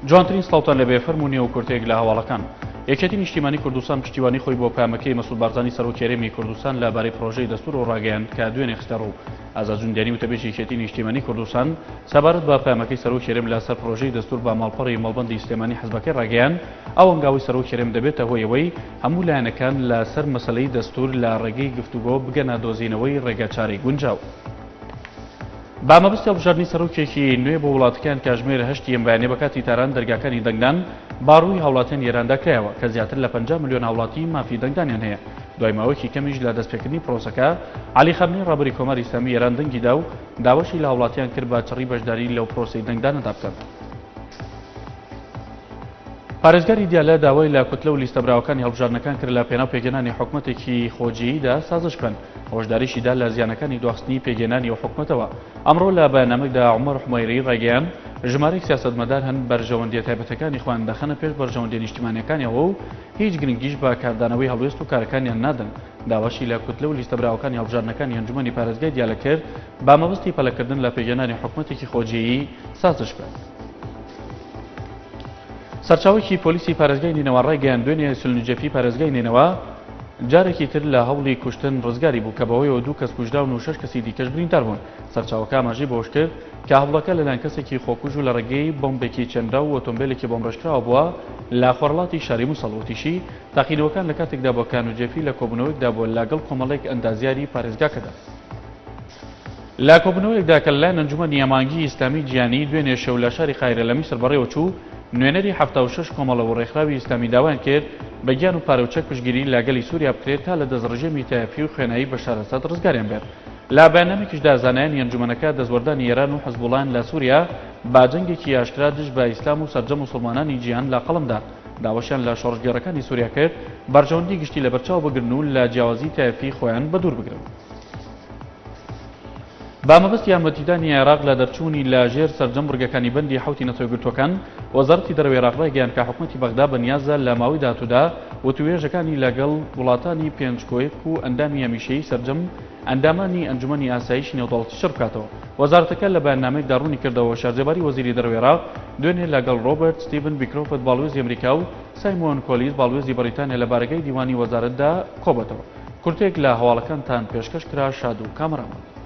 جوانترین سڵاوتان لێبێ فەرموو نێو کورتەیەک لە هەواڵەکان. یەکێتی نیشتیمانی کوردستان پشتیوانی خۆی بۆ پەیامەکەی مەسعود بارزانی سەرۆکی هەرێمی کوردستان لە بارەی پرۆژەی دەستوورەوە ڕاگەیاند کە دوێنێ خستە ڕوو. ئازاد جوندیانی وتەبێژی یەکێتی نیشتیمانی کوردستان سەبارەت بە پەیامەکەی سەرۆکی هەرێم لە سەر پرۆژەی دەستوور بە ماڵپەڕی مەڵبەندی سلێمانی حزبەکەی ڕاگەیاند ئەو هەنگاوەی سەرۆکی هەرێم دەبێتە هۆی ئەوەی هەموو لایەنەکان لە سەر مەسەلەی دەستوور لە ڕێگەی گفتوگۆ بگەنە دۆزینەوەی ڕێگەچارەی گونجاو. بە مەبەستی هەڵبژاردنی سەرۆکێکی نوێ بۆ وڵاتەکەیان کاژمێر هەشتی ئەم بەیانیە بە کاتی تاران دەرگاکانی دەنگدان بە ڕووی هاوڵاتیانی ئێراندا کرایەوە کە زیاتر لە 50 ملیۆن هاوڵاتی مافی دەنگدانیان هەیە. دوای ماوەیەکی کەمیش لە دەستپێکردنی پرۆسەکە عەلی خامنەی ڕابەری کۆماری ئیسلامی ئێران دەنگی دا و داواشی لە هاوڵاتیان کرد بە چڕی بەشداری لەو پرۆسەی دەنگدانەدا بکەن. پارێزگاری دیالە داوای لە کوتلە و لیستە براوەکانی هەڵبژاردنەکان کرد لە پێناو پێکهێنانی حکومەتێکی خۆجێییدا سازش بکەن، هۆشداریشی دا لە زیانەکانی دواخستنی پێکهێنانی ئەو حکومەتەوە. ئەمڕۆ لە بەیاننامەیەکدا عومەر حومەیری ڕایگەیاند، ژمارەیەک سیاسەتمەدار هەن بەرژەوەندییە تایبەتەکانی خۆیان دەخەنە پێش بەرژەوەندییە نیشتیمانییەکانیەوە و هیچ گرنگیش بە کاردانەوەی هەڵوێست و کارەکانیان نادەن. داواشی لە کوتلە و لیستە براوەکانی هەڵبژاردنەکانی ئەنجومەنی پارێزگای دیالە کرد بە مەبەستی پەلەکردن لە پێکهێنانی حکومەتێکی خۆجێیی سازش بکەن. سەرچاوەیەکی پۆلیسی پارێزگای نەینەوا ڕایگەیاند، دوێنێ سلنجەفی پارێزگای نەینەوا جارێکی تر لە هەوڵی کوشتن ڕزگاری بوو کە بەهۆیەوە دوو کەس کوژراون و شەش کەسی دیکەش بریندار بوون. سەرچاوەکە ئاماژەی بەوەشکرد کە هەوڵەکە لەلایەن کەسێکی خۆکوژ و لە ڕێگەی بۆمبێکی چێنراو و ئۆتۆمبێلێکی بۆمبڕێژکراوە بووە لە خۆرهەڵاتی شاری موسڵ. وتیشی، تەقینەوەکان لە کاتێکدا بووە کە نوجێفی لە کۆبوونەوەیەکدا بووە لەگەڵ کۆمەڵێک ئەندازیاری پارێزگاکەدا. لە کۆبوونەوەیەکدا کە لەلایەن ئەنجومەنی هەماهەنگیی ئیسلامیی جیهانی دوێنێ شەو لە شاری قاهیرە لە میسر بەڕێوەچوو، نوێنەری 76 کۆمەڵە و ڕێکخراوی ئیسلامی داوایان کرد بە گیان و پارە و چەک پشتگیری لە گەلی سووریا بکرێت تا لە دەست ڕژێمی تایەفی و خوێنایی بەشار ئەسەد ڕزگاریان بێت. لە بەیاننامەیەکیشدا زانایانی ئەنجومەنەکە دەستوەردانی ئێران و حزبوڵایان لە سووریا بە جەنگێکی ئاشکرا دژ بە ئیسلام و سەرجەم موسڵمانانی جیهان لە قەڵەم دا. داواشیان لە شۆڕشگێڕەکانی سووریا کرد بەرژەوەندی گشتی لەبەرچاو بگرن و لە جیاوازی تایەفی خۆیان بەدوور بگرن. بە مەبەستی یارمەتیدانی عێراق لە دەرچوونی لە ژێر سەرجەم بڕگەکانی بەندی حەوتی نەتەوەیەکگرتووەکان، وەزارەتی دەرەوەی عێراق ڕایگەیاند کە حکومەتی بەغدا بەنیازە لە ماوەی داهاتوودا وتووێژەکانی لەگەڵ وڵاتانی پێنج کۆیەک و ئەندامی هەمیشەیی سەرجەم ئەندامانی ئەنجومەنی ئاسایشی نێودەوڵەتی چڕ بکاتەوە. وەزارەتەکە لە بەیاننامەیەکدا ڕوونی کردەوە، شارزێباری وەزیری دەرەوەی عێراق دوێنێ لەگەڵ ڕۆبەرت ستیڤن بیکرۆفت باڵوێزی ئەمریکا و سایمۆن کۆلیس باڵوێزی بەڕیتانیا لە بارەگای دیوانی وەزارەتدا کۆبۆتەوە. کورتەیەک لە هەواڵەکانتان پێشکەش کرا شاد و کامەران بن.